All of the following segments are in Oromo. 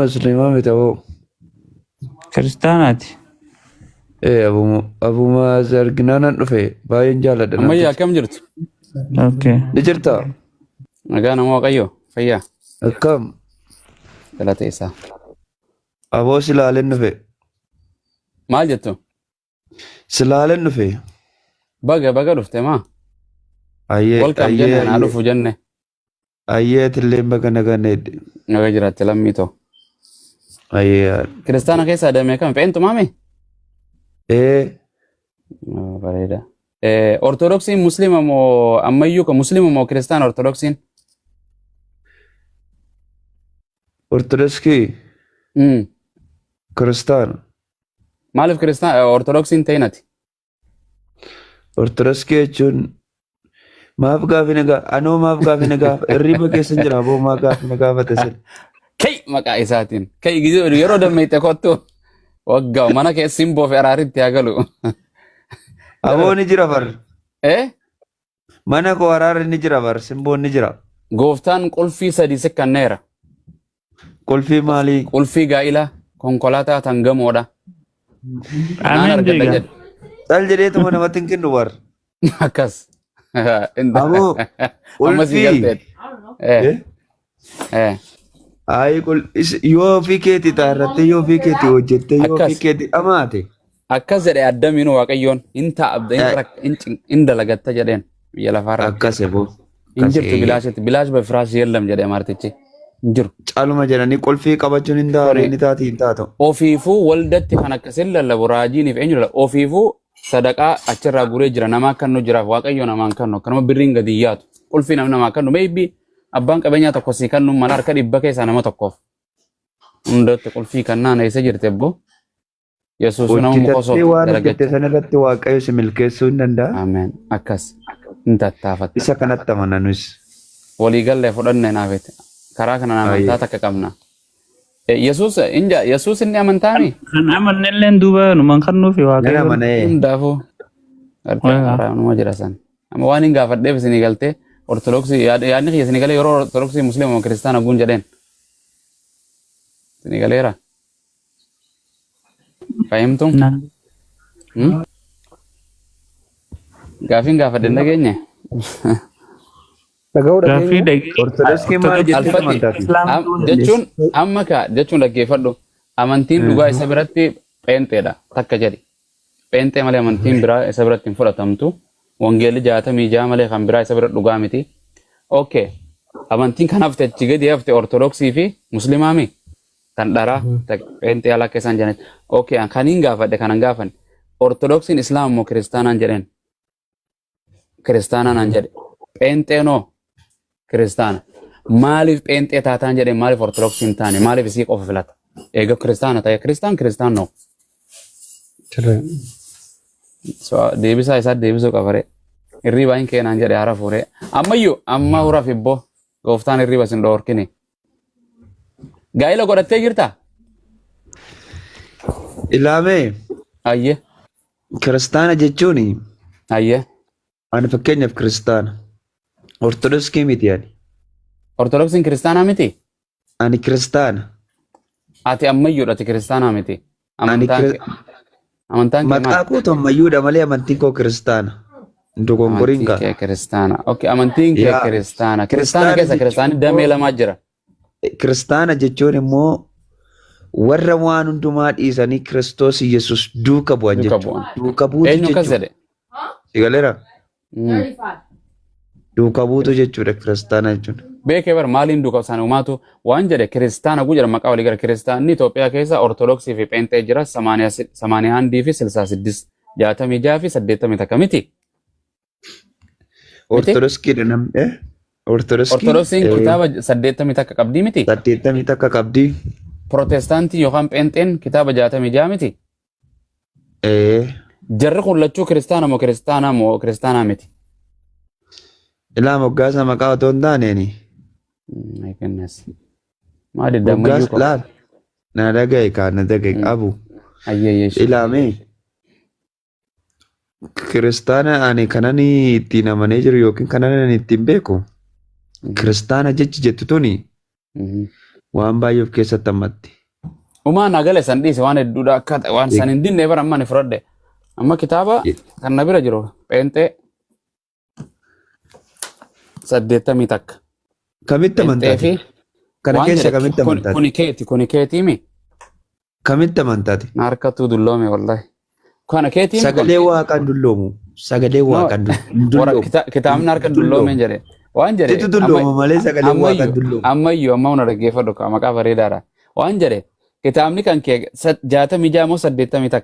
Musliima miti aboo. Kiristaanaati. Ee abuma abuma arginaa nan dhufe baay'een jaaladha Ammayyaa namticha. akkam jirtu? Okay. Ni jirtaa? Nagaa nama Waaqayyo fayyaa Akkam? galata isaa. Aboo silaaleen dhufe. Maal jettu? Silaaleen dhufe. Baga baga dhufte maa? Ayyee Welcome ayyee jenne naa ayyee dhufu jenne. ayyee atilleen baga nagaan eedde. Naga jiraatte lammii too. Ayyee Kiristaana keessaa damee kam? Pheentu maami? ee Bareeda. Ortodoksiin musliima moo ammayyuu ka musliima moo kiristaana ortodoksiin? Ortodoksii kiristaana. Maaliif kiristaana ortodoksiin ta'in ati? Ortodoksii jechuun maaf gaafi na gaafa anoo maaf gaafi na gaafa hirriba keessa jira aboo maa gaafi na gaafate sin. Kai maqaa isaatiin. Kai gizee yeroo dammeeyte kottu waggaa mana keessa simboo fi araaritti haa galu. Aboo ni jira bar. Eh? Mana koo araarri ni jira bar simboon ni jira. Gooftaan qulfii sadii si kenneera. Qulfii maalii? Qulfii gaa'ilaa konkolaataa tan gamoodha. Naan Ameen argadha jeega. jedhe. Cal jedheetuma namatti hin kennu bar. Akkas. Aboo Amma sii qulfii. galteet. Eh, Eh? eh. Ayi yoo ofii keetii xaarrattee yoo ofii keetii hojjettee yoo ofii Akkas. keetii dhamaate. Akkas jedhe addamiin Waaqayyoon hin ta'a hin Eh, rak- hin cin- hin dalagatta jedheen biyya lafaarratti. Akkas eboo. Hin Akkas jirtu eeyyee. bilaashitti bilaash bafiraash yeellam jedhe amaartichi. Hin jiru. Caluma jedhanii qulfii qabachuun hin taane Kuni ni taati hin taatu. ofiifuu waldatti kan akkasin lallabu raajiiniif eenyu lallabu ofiifuu sadaqaa achirraa guree jira namaa kennu jiraaf Waaqayyo namaan kennu akkanuma birriin gadi hin yaatu qulfii namni namaa kennu maybe abbaan qabeenyaa tokko sii kennu mala harka dhibba keessaa nama tokkoof hundatti qulfii kannaan eessa jirti abbo Yesuus nama muka Hojjetattee osoo waan hojjette dalagacha sana irratti Waaqayyo si milkeessuu hin danda'a. Ameen akkas hin tattaafatta Isa kanatti amana nus. walii gallee fudhanne naafete karaa kanaan amantaa Baay'ee. takka qabna Yesuus inja Yesuus inni amantaami Kan amannelleen duuba numan kennuufi Nan Waaqayyoon. amana ee. hundaafuu gartee Waaqa. karaa jira san amma waan hin gaafadheef isinii galtee ortodoksii yaadni kiyya isinii galee yeroo ortodoksii musliima moo kiristaana guun jedheen isinii galeera fahimtum Naan. Hmm? Gaafiin gaafadhe hin dhageenye Dhaga'uu Gaaffii dhageenya. dhagee Ortodoksii maal Ortodoksii jettee Alfati amantaati? Islaam ta'uu dandeessa. Jechuun amma ka jechuun dhaggeeffadhu amantiin dhugaa isa biratti pheenxeedha takka jedhi pheenxee malee amantiin biraa isa biratti hin fudhatamtu wangeelli 66 malee kan biraa isa bira dhugaa miti okay amantiin kan hafte achi gadi hafte ortodoksii fi muslimaami kan dharaa pheenxee alaa akka isaan jedhanitti okay an kaniin gaafadhe kanan gaafanne ortodoksiin islaama moo kiristaanaan jedheen kiristaanaa naan jedhe pheenxeenoo kiristaana maaliif pheenxee taataan jedhe maaliif ortodoksii hin taane maaliif isii qofa filata eega kiristaana ta'e kiristaan kiristaan noo so deebisaa isaa deebisuu qabaree hirriibaa hin keenaan jedhe hara fuuree ammayyuu amma hura fibbo gooftaan hirriiba sin dhoorkini gaa'ila godhattee jirtaa Ilaamee ayyee kiristaana jechuun ayyee ani fakkeenyaaf kiristaana. Ortodoksii miti ani. Ortodoksiin kiristaanaa miti Ani kiristaana. Ati ammayyuudha ati kiristaanaa miti Ani amantaan kiri- kee amantaan kee maqaa maal kootu ammayyuudha malee amantiin koo kiristaana. Hin dogongoriin Amantiin kaa. kee kiristaana. Okay, amantiin kee Yaa kiristaana. Kiristaana kiristaana keessa jechuun kiristaanni damee immoo lamaa jira. kiristaana jechuun immoo warra waan hundumaa dhiisanii Kiristoos Yesuus duuka bu'an Duuka jechuudha. bu'an. Duuka buutu Eenyu akkas jechuudha. jedhe? Si galeera? Duuka buutu jechuudha kiristaana jechuun. Beekee bar maaliin duuka isaan uumaatu waan jedhe kiristaana guu jedha maqaa walii gara kiristaanni Itoophiyaa keessa Ortodoksii fi Pheenxee jira samaaniyaa handii fi silsaa siddis 66 fi 81 miti. Miti? Ortodoksiidha namni. Eh? Ortodoksii Ortodoksiin kitaaba 81 qabdii miti? 81 qabdi. Protestaantii yookaan Pheenxeen kitaaba 66 miti? Eh, Jarri kun lachuu kiristaana moo kiristaanaa moo kiristaanaa miti? Ilaa moggaasa maqaa otoo hin taaneeni. My goodness. Maa didda ammayyuu Moggaasa qaba. laal. Na dhaga'i kaa na dhaga'i qabu. Ayyee yeeshi. Ilaamee kiristaana ani kanan ittiin amanee jiru yookiin kanan ani ittiin beeku kiristaana jechi jettu tuni Waan baay'ee of keessatti hammatti. Umaa naa gale san dhiise waan hedduudha akka waan san hin dinne bara amma ni fudhadhe. Amma kitaaba kan na bira jiru pheenxee 81. Kamitti Pheenxee amantaati? fi Kana waan keessa jedhe kamitti amantaati? kuni keeti mi? Kamitti amantaati? Na harkattuu dulloome wallahi. Kana keetii mi kun? Sagalee waaqaan dulloomu. Sagalee No, waaqaan warra dulloomu. kitaabni harka dulloome Dulloomu. jedhe. Waan jedhe Situ amma dullooma malee sagalee waaqaan ammayyuu dulloomu. ammayyuu amma huna dhaggeeffadhu ka maqaa bareedaadha. Waan jedhe kitaabni kan kee 66 moo 81?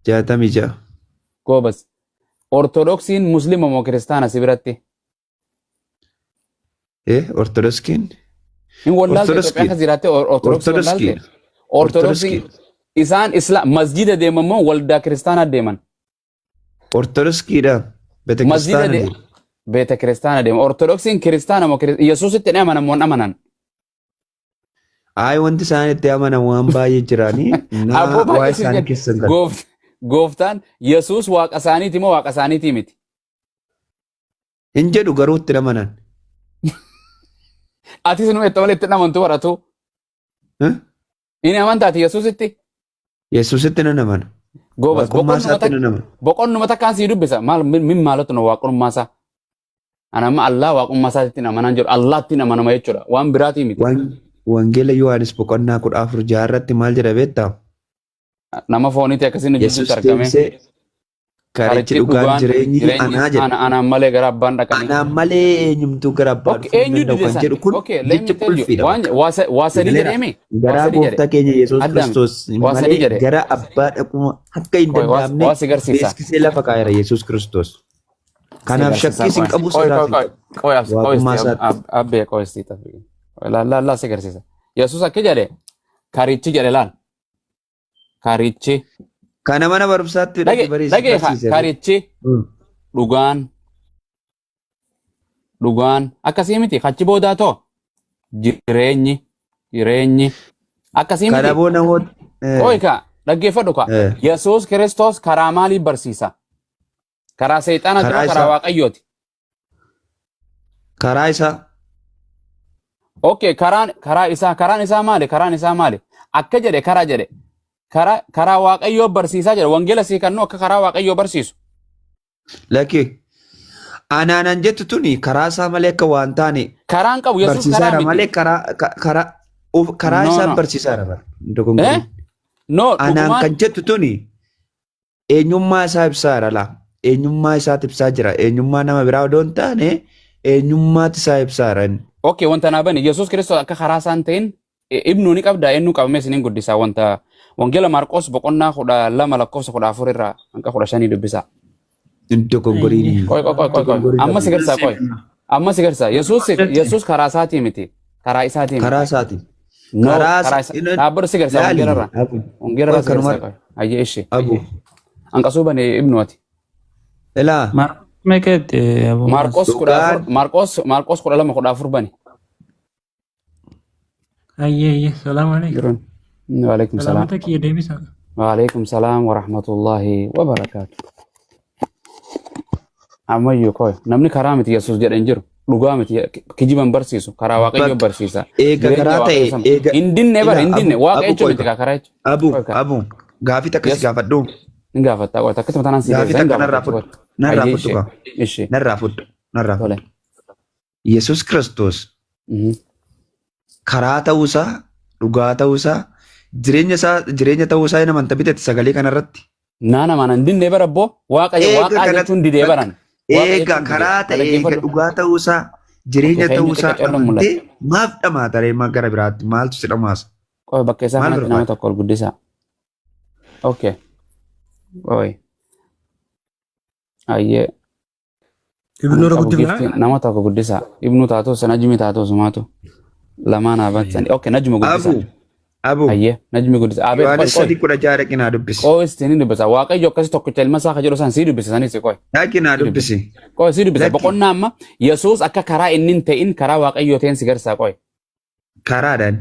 66. Goobas. Ortodoksiin muslima moo kiristaana si biratti? Ortodoksiin? Hin wallaalte Itoophiyaa Ortodoksiin. keessa jiraatte ortodoksii wallaalte? Ortodoksiin. Ortodoksii Ortodoksiin. isaan isla masjida deeman moo waldaa kiristaanaa deeman? Ortodoksiidha. Masjida Betekiristaana deema. beeta kiristaana deema. Ortodoksiin kiristaana moo Yesuusitti hin amanan moo hin amanan? Ayi wanti isaan itti amanan waan baay'ee jiraanii naa Abboo waa baay'ee siin isaanii jedhe. keessa hin galu. Gooftaan Yesuus waaqa isaaniiti moo waaqa isaaniitii miti? Hin jedhu garuu itti amanan. Atis nu itti malee itti hin amantu baratu. Eh? Inni amantaati Yesuusitti? Yesuusitti nan amana. Goobas Waaqummaa isaatti nan amana. Boqonnuma takkaan sii dubbisa. Maal min maalatu na waaqummaa isaa? Ana amma Allah waaqummaa isaatti hin amanaan jedhu Allaatti hin amanama jechuudha. Waan biraatii miti. Wangeela Yohaannis boqonnaa 14 jaarratti maal jedha beektaa? Nama fooniiti akkasiin nu Yesuus jidduutti argame. deebisee karichi Karichi dhugaan dhugaan jireenyi jireenyi anaa jedhe. ana anaan malee gara abbaan dhaqanii. Anaan malee eenyumtuu gara abbaa Okay, dhufuu hin eenyu danda'u dide kan san? jedhu kun Okay, let me jecha tell you. qulfiidha Waan bakka. waa sadii Galeera. jedhee mi? Waa Garaa sadii jedhe. gooftaa keenya Yesuus Addaami. Kiristoos Waa sadii malee jedhe. gara abbaa dhaquu akka hin Qoy, waa danda'amne waa si garsiisa. beeksisee lafa kaa'eera Yesuus Kiristoos. Si Kanaaf garsiisa shakkiis hin qoy. qabu Qoy qoy sodaas hin qoy. qabu. Qoy as qoy Waaqummaa isti isaatti. abbee qoy isti tafi. La la la si garsiisa. Yesuus akka jedhe karichi jedhe laal. Karichi. Kana mana barumsaatti dhaqi Dhage barsiise. dhage barsiise. karichi dhugaan dhugaan akkasii miti achi boodaa too jireenyi jireenyi akkasii Kana miti. boo namoota. Qoy ka dhaggeeffadhu ka Yesuus Kiristoos karaa maalii barsiisa? Karaa seexaanaati Karaa moo karaa isaa. Waaqayyooti? Karaa isaa. Okay, karaan karaa isaa karaan isaa maali? Karaan isaa maali? Akka jedhe karaa jedhe. Karaa karaa Waaqayyoo barsiisaa jedhe. Wangeela sii kennu akka karaa Waaqayyoo barsiisu. Lakki. Anaanan jettu tuni karaa isaa malee akka waan taane Karaan qabu Yesuus karaa barsiisaadha miti. malee karaa karaa karaa No, isaa no. barsiisaadha bara. Hin dogongorin. Eh? No, Anaan dhugumaan kan jettu tuni eenyummaa isaa ibsaara laa. Eenyummaa isaati ibsaa jira. Eenyummaa nama biraa odoo hin taane eenyummaati isaa ibsaara inni. Okay, wanta naa bani Yesuus Kiristoos akka karaa isaan ta'in ibnuu ni qabda eenyu qabamee isiniin guddisaa wanta Wangeela Maarqos boqonnaa 12 lakkoofsa 14 irraa hanga 15 dubbisaa. Hin dogongoriin. Qoy qoy qoy qoy qoy. Dogongoriin Amma si garsaa qoy. Amma si garsaa Yesuus Yesuus karaa isaatii miti. Karaa isaatii miti. Karaa isaati. No, Karaa karaa isa- isa. Dhaabbadhu si garsaa Laali. wangeela irraa. Abu. Wangeela irraa Qoy si garsaa kanuma qoy. Ayyee ishee. abu. Anqasuu bane ibnu ati. Ilaa Maarqos meeqatti aboo? Maarqos 14 Dhugaan Maarqos Maarqos 12 14 bane. Ayyee ayyee salaamu alaikum. Jiruun. Waalaikum salaam. Salaamata kiyya deebisa. Waalaikum salaam wa rahmatullahi wa barakaatu. Ammayyuu qoy namni karaa miti Yesuus jedhe hin jiru. Dhugaa miti kijiban barsiisu karaa Waaqayyoo bakka barsiisa. eega Jireenya karaa Waaqayyoo ta'e sana. eega Hin dinne bara ilaa hin dinne abu Waaqa abu jechuun qoy miti kaa karaa jechuun. abu Qoy kaa. abu gaafii takka si Yes gaafadhu hin gaafatta qoy takkatti mataan si gaafii deebisa hin takka narraa gaafatta fudhu qoy. narraa Ayyee fudhu ishee kaa ishee narraa fudhu narraa tole. fudhu Yesuus Kiristoos karaa ta'uusaa dhugaa ta'uusaa jireenya isaa jireenya ta'uusaa hin amanta bitatti sagalee kanarratti Naan amaan hin dinne bara abboo waaqa eega waaqaa kana jechuun didee bakka baran. Waaqa eega jechuun didee. karaa ta'e eega Dhaggeeffadhu. dhugaa ta'uusaa Okay, jireenya keenyu ta'uusaa xiqqaa colloon amantee mul'ata. maaf dhamaata ree gara biraatti maaltu si dhamaasa Qoy bakka isaa maal kanatti nama barbaada tokko ol guddisaa. Okay. Qoy. Ayyee. Ibnu Qabu guddifnaa? giftiin nama tokko guddisaa. Ibnu taatus najmi taatus maatu. Lamaan haabatsan. Okay, najmi guddisaa. Abu abu Ayyee najmi guddisaa. Abee qoy Yohaannis qoy. 3:16 dhaqi naa dubbisi. Qoy istiin dubbisa. Waaqayyo akkasi tokkicha ilma isaa ka jedhu san sii dubbisa sanis qoy. Dhaqi naa Sii dubbisa. dubbisi. Qoy sii dubbisa. Lakki Boqonnaa amma Yesuus akka karaa inni hin ta'in karaa Waaqayyoo ta'een si garsaa qoy. Karaadhaan.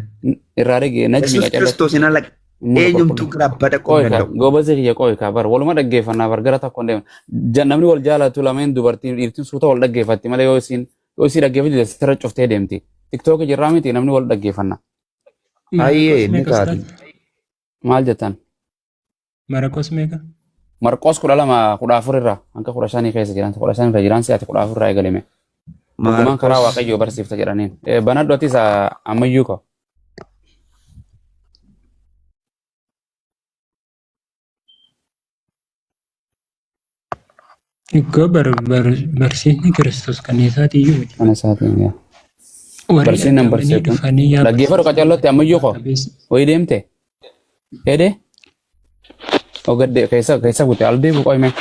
Irraa dhage najmi Yesuus qacallatti. Kiristoos hin ala Mula eenyumtuu qulqulluu. gara abbaa dhaquu hin Qoy ka danda'u. goobazii kiyya qoy ka bar waluma dhaggeeffannaa bar gara tokko hin deemne. Namni wal jaalatu lameen dubartiin dhiirtiin suuta wal dhaggeeffatti malee yoo isiin yoo isii dhaggeeffatti sirra cuftee deemti. TikTok jirraa miti namni wal dhaggeeffanna. Ayyee Marqos ni meeqa taati. ustaaz? Maal jettan? Marqos meeqa? Marqos 12 14 irraa hanga 15 keessa jiran 15 irra jiran si'aati 14 irraa eegalime. Dhugumaan karaa Maarqos Waaqayyoo barsiifta jedhaniin. Banadhu atis ammayyuu koo. Iggoo barsiisni Kiristoos kan isaatiiyyuu miti. Kana isaatiin yaa. Warri Barsiin nan ergamanii barsiiftu. dhufanii yaa Dhaggeeffadhu barsiisaa qacarrootti ammayyuu koo. qabeessa. Wayii deemte. Hedee. Ogadde keessa keessa kute al deebi'u qoyme.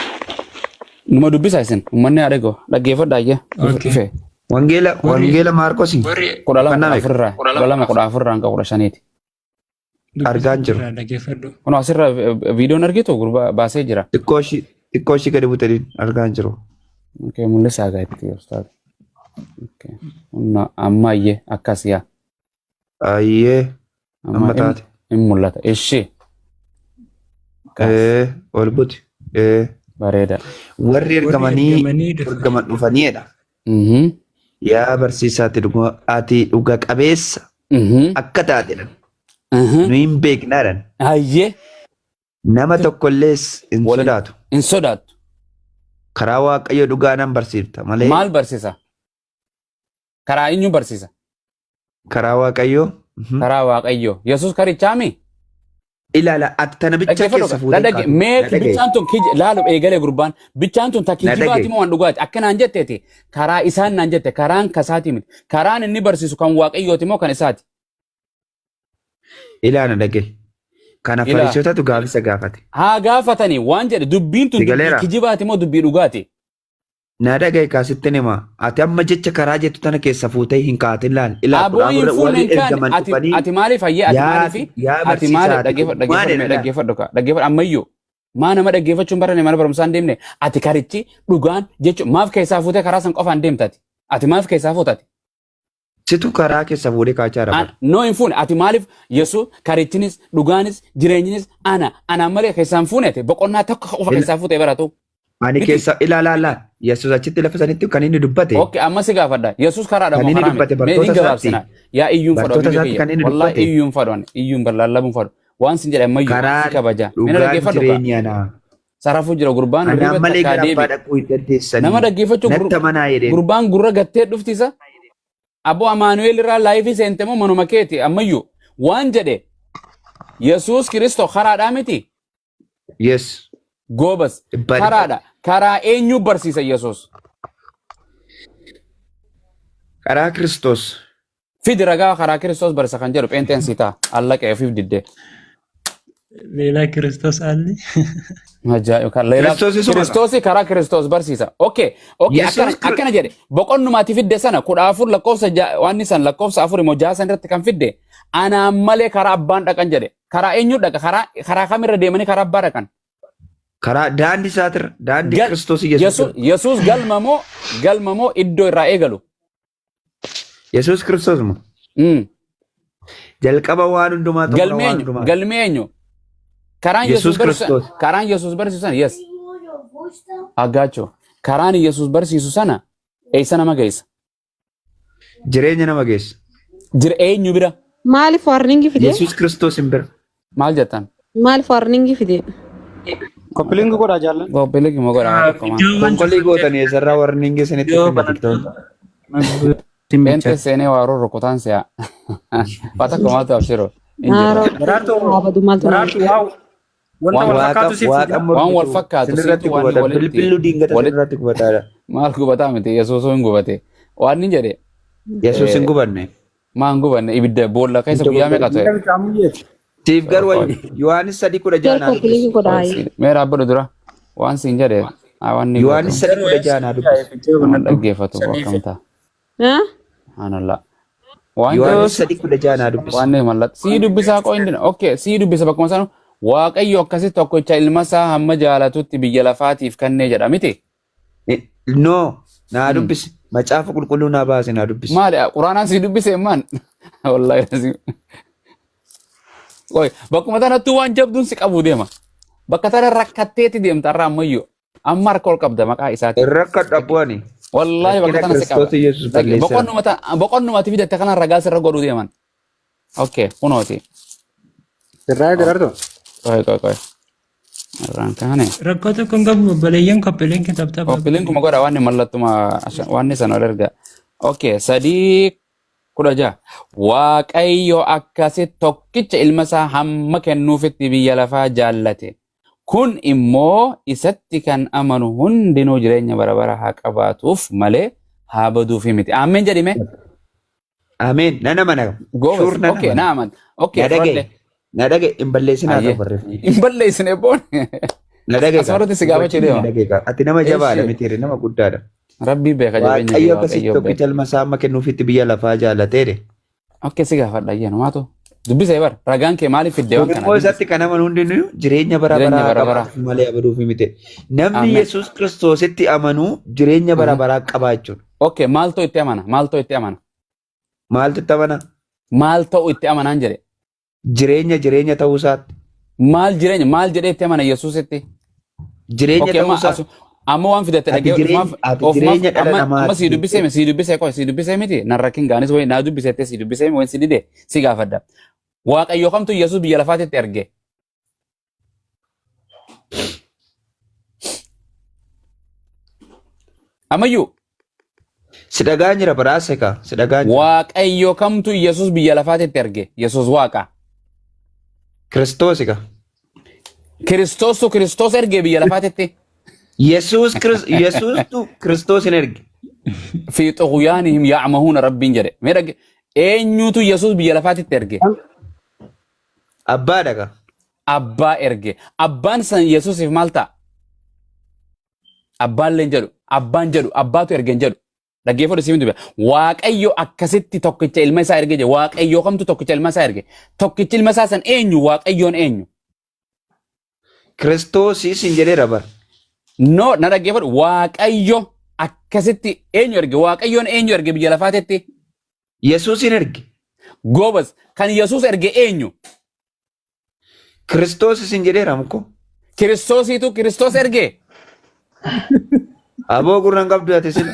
Numa dubbisa isin uummanni haa dhaga'u. Dhaggeeffadhu ayyee. Okay. Dhufe. Wangeela Warri Wangeela Maarqosi warri 12 boqonnaa kudha meeqa? afur irraa 12 14 irraa hanga 15ti. Argaan dubbisa jiru. irraa dhaggeeffadhu. Kun asirra viidiyoon argitu gurbaa baasee jira. Xiqqoo ishii gadi butanii argaan jiru. Okay, mul'isaa gaa itti ustaaz. Okay. Humna amma ayyee akkas yaa. Ayyee Amma amma taate. in mul'ata. Ishee. Kaas Ol buti. Bareeda. Warri Warri ergamanii ergamanii dhufanii ergaman dhufaniidha. Yaa barsiisaa ati dhuga qabeessa akka taatedha. Nu hin beeknaadhan. Ayyee. Nama tokkollees hin Wal sodaatu. hin sodaattu. Karaa Waaqayyo dhugaa nan barsiifta malee Maal barsiisa? Karaa eenyu barsiisa? Karaa Waaqayyoo. Karaa Waaqayyoo. Yesuus karichaami? Ilaala ati tana bichaa Dhaggeeffadhu keessa fuutee dhagge kaatu. mee Na dhagaye. bichaan tun kij laalu eegalee gurbaan bichaan tun ta Na kijibaati dhagaye. moo waan dhugaati akka naan jetteeti karaa isaan naan jette karaan kasaati miti karaan inni barsiisu kan Waaqayyooti moo kan isaati? Ilaa na dhagaye. Kana Ilaa. Fariisotatu gaafisa gaafate. Haa gaafatanii waan jedhe dubbiin tun Si dubbii galeera? kijibaati moo dubbii dhugaati? Na dhagaye kaasittin hima. Ati amma jecha karaa jettu tana keessa fuutee hin kaatin laal. Ilaa Aboo kudha hin afur fuune warri hin kaane ergaman ati dhufanii ati maaliif hayyee ati yaa maaliif yaa ati barsiisaa maaliif ati dhaggeeffadhu maal dhaggeeffadhu mee jedha dhaggeeffadhu ka dhaggeeffadhu ammayyuu maa nama dhaggeeffachuun barane mana barumsaa hin deemne ati karichi dhugaan jechuun maaf keessaa fuutee karaa san qofaan deemta ati ati maaf keessaa fuuta ati? Situ karaa keessa fuudhee kaachaa An, bara. no hin fuune ati maaliif Yesuus karichinis dhugaanis jireenyinis ana anaan malee keessaa hin fuune ati boqonnaa tokko qofa keessaa fuutee baratu Ani miti. keessa ilaa laa Yesuus achitti lafa sanitti kan inni dubbate Okay, amma si gaafadha. Yesuus karaadha kan moo inni karaa dubbate miti? Mee hin bartoota isaatti gabaabsina. Yaa iyyuun fadhu bartoota abibi isaatti kiyya. kan inni Wallahi dubbate iyyuun fadhu ani. Iyyuun lallabuu fadhu. Waan sin jedhe ammayyuu si karaan kabaja. Mee na dhugaan dhaggeeffadhu kaa. jireenya anaa. Sarafuu jira gurbaan Anaan hirriba malee takkaa gara abbaa deebi. dhaquu hin dandeessanii. Nama dhaggeeffachuu Natti amanaa jedheen. gurbaan gurra gattee dhufti isa. Aboo Amaanu'eel irraa laayifii seente moo manuma keeti ammayyuu waan jedhe Yesuus Kiristoo karaadhaa miti. Yes. Goobas Dhibbaa dhibbatti. karaadha. Karaa eenyu barsiisa Yesuus? Karaa Kiristoos. Fidi ragaa karaa Kiristoos barsiisa kan jedhu pheenxeen sii ta'a. Allaqee ofiif diddee. ሌላ ክርስቶስ አለ? Ajaa'iba kan leelaa Kiristoos isuma dha. Kiristoosi karaa Kiristoos barsiisa. Okay, Yesuus akkana akkana jedhe boqonnumaati fidde sana 14 lakkoofsa waan san lakkoofsa 4 immoo 6 san irratti kan fidde anaan malee karaa abbaan dhaqan jedhe. Karaa eenyu dhaqa? Karaa kamirra deemanii karaa abbaa dhaqan? Karaa daandii isaatirra daandii Kiristoos Yesuus irra. Yesuus galma moo iddoo irraa eegalu? Yesuus Kiristoos moo jalqaba waan hundumaa xumura Galmi waan eenyu? hundumaa. Galmi eenyu? Karaan Yesuus Yesuus barsiisu Kiristoos. karaan Yesuus barsiisu sana yes. Aggaachoo. Karaan Yesuus barsiisu sana eessa nama geessa? Jireenya nama geessa. Jira eenyu bira? Maaliif warningi fide? Yesuus Kiristoos hin bira. Maal jettan? Maaliif warningi fide? Copy link godhaa jaallan. Copy link moo godhaa tokko maal? Viidiyoo waan Konkolii cufattee gootanii eessarraa warningi isinitti Yoo finna TikTok. Pheenxee seenee waa rurrukutaan si'a. Waa takka maaltu abshiro. Hin jirra. Naaroo Daraartuu abadu maaltu nama daraartuu waa wanta Waan wal Waaqa fakkaatu siif waaqa fida. waan wal mormitu fakkaatu sinirratti siitu waan gubata. walitti Bilbillu diingata walitti sinirratti gubataadha. maal gubataa miti Yesuusuu hin gubate. Waan inni jedhe Yesuus hin gubanne. maa hin gubanne ibidda boolla keessa guyyaa meeqa ta'e? Siif garuu Yohaannis 3:16 naa Copy link dubbisi. godhaa. Mee dhaabbadhu dura waan siin jedhe waan ni Yohaannis gootu 3:16 naa dubbisi. nama dhaggeeffatu akkam ta'a. Subhaanallah. Waan jedhe Yohaannis 3:16 naa dubbisi. waan ni mallat sii dubbisaa qoo hin okay sii dubbisa bakkuma sana Waaqayyo akkasitti tokkicha ilma isaa hamma jaalatutti biyya lafaatiif kennee jedha miti. No, naa dubbisi. Macaafa qulqulluu naa baase naa dubbisi. Maali quraanaan sii dubbise maan? Wallaahi Qoy bakkuma tanattuu waan jabduun si qabu deema. Bakka tana rakkatteeti deemta irraa ammayyuu. Amma harka ol qabda maqaa isaatiin. Irra rakkadhu abbu'ani. Wallaahi bakka Rakkina tana si qaba. Kiristoos Yesuus balleesseera. Boqonnuma ati fidatte kanaan ragaa sirra godhuu deeman. Okay, kunooti. Sirraa jiraartu. Qoy qoy qoy. Irraan kaane. Rakkoo tokko hin qabu obboleeyyan copy link tap tap. Copy link kuma godha waan mallattuma waan sana ol erga. Okay, 3:16. Waaqayyo akkasi tokkicha ilma isaa hamma kennuufitti biyya lafaa jaallate. Kun immoo isatti kan amanu hundinuu jireenya bara bara haa qabaatuuf malee haa baduufi miti. Ameen jedhime. Ameen. Nan amana. Goobas. Sure nan Okay, amana. na aman. Okay, Na dhagaye. fudhadhe. Na dhagaye. Hin balleessin haa Ayyee. ta'u barreeffama. Hin balleessine boon. Na dhagaye. Asumarratti si gaafachuu Na deema. dhagaye. Ati nama jabaadha Eeshi. miti nama guddaadha. Rabbii beeka jabeenya kee Waaqayyo akkasitti Waaqayyo beeka. tokkicha ilma isaa amma kennuufitti biyya lafaa jaalateedhe. Okay, si gaafadha ayyee numaatu. Dubbisee bar ragaan kee maaliif fidde waan Kun kana immoo dubbise. isatti kan amanu hundinuu jireenya bara Jireenya baraa bara baraa. qabaatuuf malee abaduuf miti. Namni Ameen. Yesuus Kiristoositti amanu jireenya bara baraa qaba jechuudha. Okay, maaltu itti amana? Maaltu itti amana? Maaltu itti amana? Maal ta'u itti amanaan jedhe? Jireenya jireenya ta'uu isaatti. Maal jireenya maal jedhee itti amana Yesuusitti? Jireenya Okay, ta'uu amma isaa. amma waan fidatte Ati dhagee jireenya ofumaaf ati ofumaaf jireenya dhala amma amma sii namaati. dubbisee sii dubbisee qoy sii dubbisee miti nan rakkin gaanis wayi naa dubbisettee sii dubbisee wayi si dide si gaafadha. Waaqayyo kamtu Yesuus biyya lafaatitti erge? Ammayyuu Si dhagaa jira baraase kaa si dhagaa jira. Waaqayyo kamtu Yesuus biyya lafaatitti erge? Yesuus Waaqa. Kiristoosi kaa. Kiristoostu Kiristoos erge biyya lafaatitti. Yesuus Yesuustu Kiristoos hin erge. Fi xughyaanihim ya'mahuuna Rabbiin jedhe. Mee dhage eenyutu Yesuus biyya lafaatitti erge? Abbaadha kaa. Abbaa erge. Abbaan san Yesuusiif maal ta'a? Abbaan leen jedhu. Abbaan jedhu. Abbaatu erge hin jedhu. Dhaggeeffadhu siif dubbi. Waaqayyo akkasitti tokkicha ilma isaa erge jedhe. Waaqayyo kamtu tokkicha ilma isaa erge? Tokkichi ilma isaa san eenyu? Waaqayyoon eenyu? Kiristoosis hin jedheera bara. No, na dhaggeeffadhu. Waaqayyo akkasitti eenyu erge? Waaqayyoon eenyu erge biyya lafaatitti? Yesuus hin erge. Goobas. Kan Yesuus erge eenyu? Kiristoosis hin jedheera muko. Kiristoosiitu Kiristoos erge. Aboo gurra hin qabdu ati sila.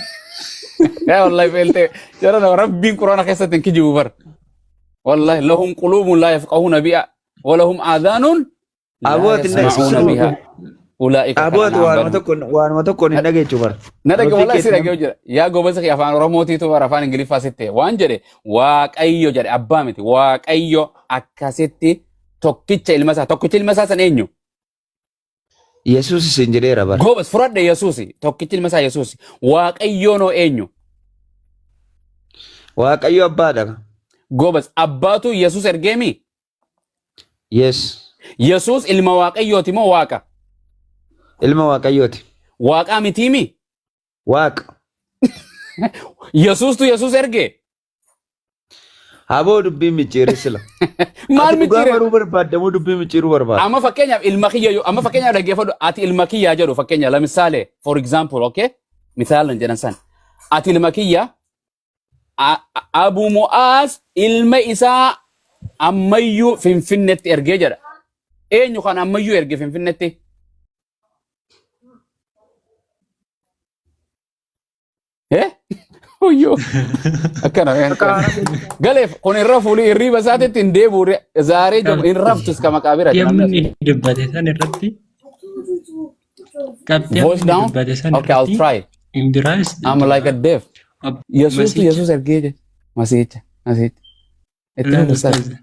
Yaa wallahi feeltee. Jara nama Rabbiin Quraana keessatti hin kijibu bar. Wallahi lahum quluubun laa yafqahuuna biha wa lahum aadaanun laa Aboo ati na yasma'uuna biha. Ulaa'ika Aboo ati kal an'aam waanuma bal hum. tokkoon waanuma tokkoon hin dhageechu bara. Na dhage Ofii wallahi si keetti dhage jira. Yaa goobasa kee afaan Oromootiitu bara afaan Ingiliffaa sitti waan jedhe Waaqayyo jedhe abbaa miti Waaqayyo akkasitti tokkicha ilma isaa tokkicha ilma isaa san eenyu? Yesuus isin jedheera bara. Goobas fudhadhe Yesuusi tokkichi ilma isaa Yesuusi Waaqayyoonoo eenyu? Waaqayyo abbaadha. Goobas abbaatu Yesuus ergeemi? Yes. Yesuus ilma Waaqayyooti moo Waaqa? Ilma Waaqayyooti. Waaqaa mitiimi? Waaqa. Yesuustu Yesuus erge? Aboo dubbii micciirri sila. Maal Ati dhugaa micciire? baruu barbaadda moo dubbii micciiruu barbaadda? Amma fakkeenyaaf ilma kiyya amma fakkeenyaaf dhaggeeffadhu ati ilma kiyyaa jedhu fakkeenya lamisaale for example okay misaalan jedhan san ati ilma kiyya Abu Mu'aaz ilma isaa ammayyuu Finfinnetti ergee jedha. Eenyu kan ammayyuu erge Finfinnetti? Eh? Uyyoo. Akkana. Galeef kun irra fuulii hirriiba isaatitti hin deebi'u. Zaaree jedhu hin raftus ka maqaa bira. Qabxii amma inni dubbate san irratti qabxii amma Voice inni down? dubbate san Okay, I'll irratti try. hin biraas I'm like a deaf. Yesuustu Masiicha. Yesuus ergee jedhe. Masiicha. Masiicha. Itti Laal fufi ustaaz. ustaaz.